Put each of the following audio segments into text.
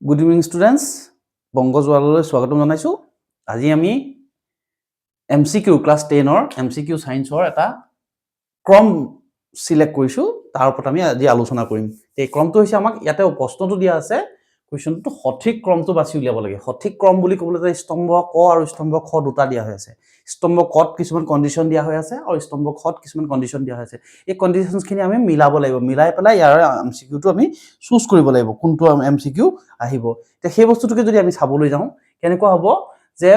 Good evening students, বংগজোৱাললৈ স্বাগতম জনাইছোঁ। আজি আমি এমচিকিউ, ক্লাছ 10ৰ এমচিকিউ ছায়েন্সৰ এটা ক্ৰম চিলেক্ট কৰিছোঁ। তাৰ ওপৰত আমি আজি আলোচনা কৰিম। এই ক্ৰমটো হৈছে, আমাক ইয়াতে প্ৰশ্নটো দিয়া আছে, কুৱেশ্যনটো সঠিক ক্ৰমটো বাছি উলিয়াব লাগে। সঠিক ক্ৰম বুলি ক'বলৈ গ'লে স্তম্ভ ক আৰু স্তম্ভ খ দুটা দিয়া হৈ আছে। স্তম্ভ কত কিছুমান কণ্ডিশ্যন দিয়া হৈ আছে আৰু স্তম্ভ খত কিছুমান কণ্ডিশ্যন দিয়া হৈ আছে। এই কণ্ডিশ্যনছখিনি আমি মিলাব লাগিব। মিলাই পেলাই ইয়াৰ এমচিকিউটো আমি চুজ কৰিব লাগিব, কোনটো এমচিকিউ আহিব। এতিয়া সেই বস্তুটোকে যদি আমি চাবলৈ যাওঁ, কেনেকুৱা হ'ব যে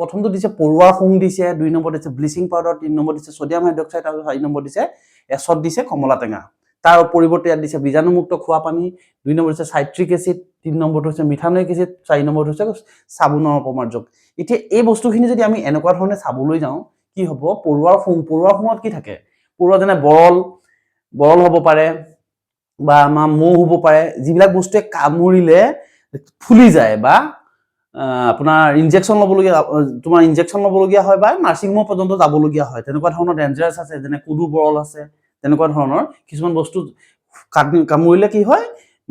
প্ৰথমটো দিছে পৰুৱাৰ শুং দিছে, 2 নম্বৰ দিছে ব্লিচিং পাউডাৰ, 3 নম্বৰ দিছে ছডিয়াম হাইড্ৰক্সাইড আৰু 4 নম্বৰ দিছে এছত দিছে কমলা টেঙা। তাৰ পৰিৱৰ্তে ইয়াত দিছে বীজাণুমুক্ত খোৱা পানী, 2 নম্বৰ দিছে চাইট্ৰিক এচিড, 3 নম্বৰটো হৈছে মিথানয়িক এচিড, 4 নম্বৰটো হৈছে চাবোনৰ অপমাৰ্জক। এতিয়া এই বস্তুখিনি যদি আমি এনেকুৱা ধৰণে চাবলৈ যাওঁ, কি হ'ব? পৰুৱাৰ শুং, পৰুৱাৰ শুঙত কি থাকে? পৰুৱা যেনে বৰল, বৰল হ'ব পাৰে বা আমাৰ মৌ হ'ব পাৰে, যিবিলাক বস্তুৱে কামুৰিলে ফুলি যায় বা আপোনাৰ ইনজেকশ্যন ল'বলগীয়া, তোমাৰ ইনজেকশ্যন ল'বলগীয়া হয় বা নাৰ্ছিং হোম পৰ্যন্ত যাবলগীয়া হয়, তেনেকুৱা ধৰণৰ ডেঞ্জাৰাছ আছে। যেনে কুদু বৰল আছে, তেনেকুৱা ধৰণৰ কিছুমান বস্তু কামুৰিলে কি হয়,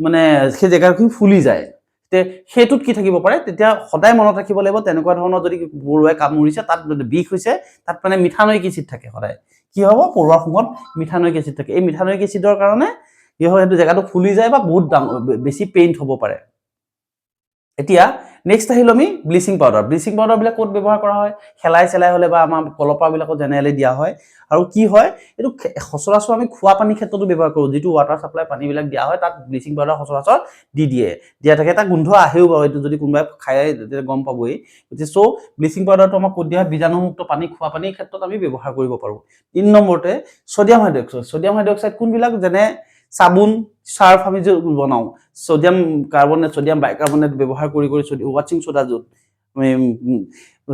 মানে সেই জেগাখিনি ফুলি যায়। তে সেইটোত কি থাকিব পাৰে? তেতিয়া সদায় মনত ৰাখিব লাগিব, তেনেকুৱা ধৰণৰ যদি পৰুৱাই কামুৰিছে, তাত যদি বিষ হৈছে, তাত মানে মিথানয়িক এচিড থাকে। সদায় কি হ'ব? পৰুৱাৰ শুঙত মিথানয়িক এচিড থাকে। এই মিথানয়িক এচিডৰ কাৰণে কি হয়, সেইটো জেগাটো ফুলি যায় বা বহুত ডাঙৰ, বেছি পেইণ্ট হ'ব পাৰে। এতিয়া নেক্সট আহিলো আমি ব্লিচিং পাউডাৰ। ব্লিচিং পাউডাৰবিলাক ক'ত ব্যৱহাৰ কৰা হয়? শেলাই চেলাই হ'লে বা আমাৰ কলপাৰবিলাকত জেনেৰেলি দিয়া হয়। আৰু কি হয়, এইটো সচৰাচৰ আমি খোৱা পানীৰ ক্ষেত্ৰতো ব্যৱহাৰ কৰোঁ। যিটো ৱাটাৰ ছাপ্লাই পানীবিলাক দিয়া হয়, তাত ব্লিচিং পাউডাৰ সচৰাচৰ দি দিয়ে, দিয়া থাকে। তাত গোন্ধ আহেও বাৰু, এইটো যদি কোনোবাই খায় তেতিয়া গম পাবই। গতিকে চ' ব্লিচিং পাউডাৰটো আমাক ক'ত দিয়া হয়? বীজাণুমুক্ত পানী, খোৱা পানীৰ ক্ষেত্ৰত আমি ব্যৱহাৰ কৰিব পাৰোঁ। 3 নম্বৰতে ছডিয়াম হাইড্ৰক্সাইড। ছডিয়াম হাইড্ৰক্সাইড কোনবিলাক? যেনে চাবোন, চাৰ্ফ আমি যে বনাওঁ, ছডিয়াম কাৰ্বনেট, ছডিয়াম বাইকাৰ্বনেট ব্যৱহাৰ কৰি কৰি ৱাশ্বিং চ'ডা য'ত আমি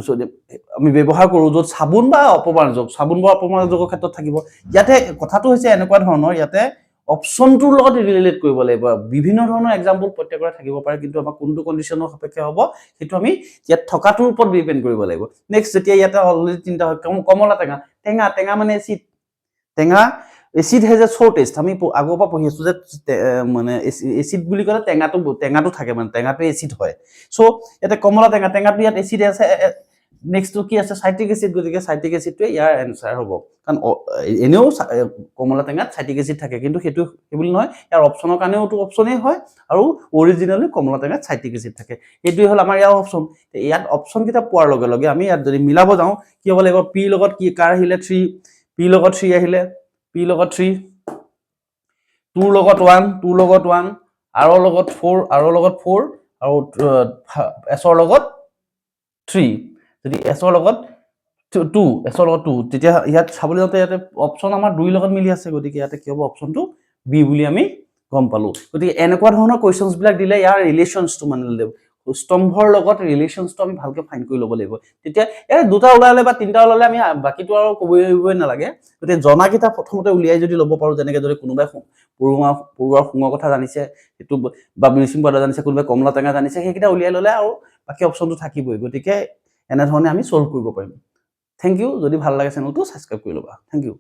ছডিয়াম আমি ব্যৱহাৰ কৰোঁ, য'ত চাবোন বা অপমাৰ্জক, চাবোন বা অপমাৰ্জকৰ ক্ষেত্ৰত থাকিব। ইয়াতে কথাটো হৈছে এনেকুৱা ধৰণৰ, ইয়াতে অপশ্যনটোৰ লগত ৰিলেট কৰিব লাগিব। বিভিন্ন ধৰণৰ এক্সাম্পল প্ৰত্যেকৰে থাকিব পাৰে, কিন্তু আমাক কোনটো কণ্ডিশ্যনৰ সাপেক্ষে হ'ব, সেইটো আমি ইয়াত থকাটোৰ ওপৰত ডিপেণ্ড কৰিব লাগিব। নেক্সট, যেতিয়া ইয়াতে অলৰেডি তিনিটা হয়, কমলা টেঙা, টেঙা, টেঙা মানে এচিড, টেঙা, acid has a sour taste। আমি আগৰ পৰা পঢ়ি আছো যে মানে এচিড বুলি ক'লে টেঙাটো, টেঙাটো থাকে, মানে টেঙাটো এচিড হয়। চ' ইয়াতে কমলা টেঙা, টেঙাটো ইয়াত এচিড আছে। নেক্সটটো কি আছে? Citric acid. গতিকে চাইট্ৰিক এচিডটোৱে ইয়াৰ এনচাৰ হ'ব, কাৰণ এনেও কমলা টেঙাত চাইট্ৰিক এচিড থাকে। কিন্তু সেইটো সেই বুলি নহয়, ইয়াৰ অপশ্যনৰ কাৰণেওতো অপশ্যনেই হয় আৰু অৰিজিনেলি কমলা টেঙাত চাইট্ৰিক এচিড থাকে। সেইটোৱে হ'ল আমাৰ ইয়াৰ অপশ্যন। ইয়াত অপশ্যনকেইটা পোৱাৰ লগে লগে আমি ইয়াত যদি মিলাব যাওঁ, কি হ'ব লাগিব? পিৰ লগত কি, কাৰ আহিলে? থ্ৰী, পিৰ লগত থ্ৰী আহিলে, পিৰ লগত থ্ৰী, টুৰ লগত ওৱান, টুৰ লগত ওৱান, আৰৰ লগত ফ'ৰ, আৰৰ লগত ফ'ৰ আৰু এছৰ লগত থ্ৰী। যদি এছৰ লগত টু, এছৰ লগত টু, তেতিয়া ইয়াত চাবলৈ যাওঁতে ইয়াতে অপশ্যন আমাৰ দুইৰ লগত মিলি আছে। গতিকে ইয়াতে কি হ'ব? অপশ্যনটো বি বুলি আমি গম পালো। গতিকে এনেকুৱা ধৰণৰ কুৱেশ্যনছবিলাক দিলে ইয়াৰ ৰিলেশ্যনছটো, মানে স্তম্ভৰ লগত ৰিলেশ্যনছটো আমি ভালকে ফাইণ্ড কৰি ল'ব লাগিব। তেতিয়া এই দুটা ওলালে বা তিনিটা ওলালে আমি বাকীটো আৰু ক'বই নালাগে। গতিকে জনাকেইটা প্ৰথমতে উলিয়াই যদি ল'ব পাৰোঁ, যেনেকৈ যদি কোনোবাই পৰুৱাৰ শুঙৰ কথা জানিছে, সেইটো বা ব্লিচিং পাউডাৰ জানিছে, কোনোবাই কমলা টেঙা জানিছে, সেইকেইটা উলিয়াই ল'লে আৰু বাকী অপশ্যনটো থাকিবই। গতিকে এনেধৰণে আমি ছল্ভ কৰিব পাৰিম। Thank U. যদি ভাল লাগে, চেনেলটো ছাবস্ক্ৰাইব কৰি ল'বা। Thank U.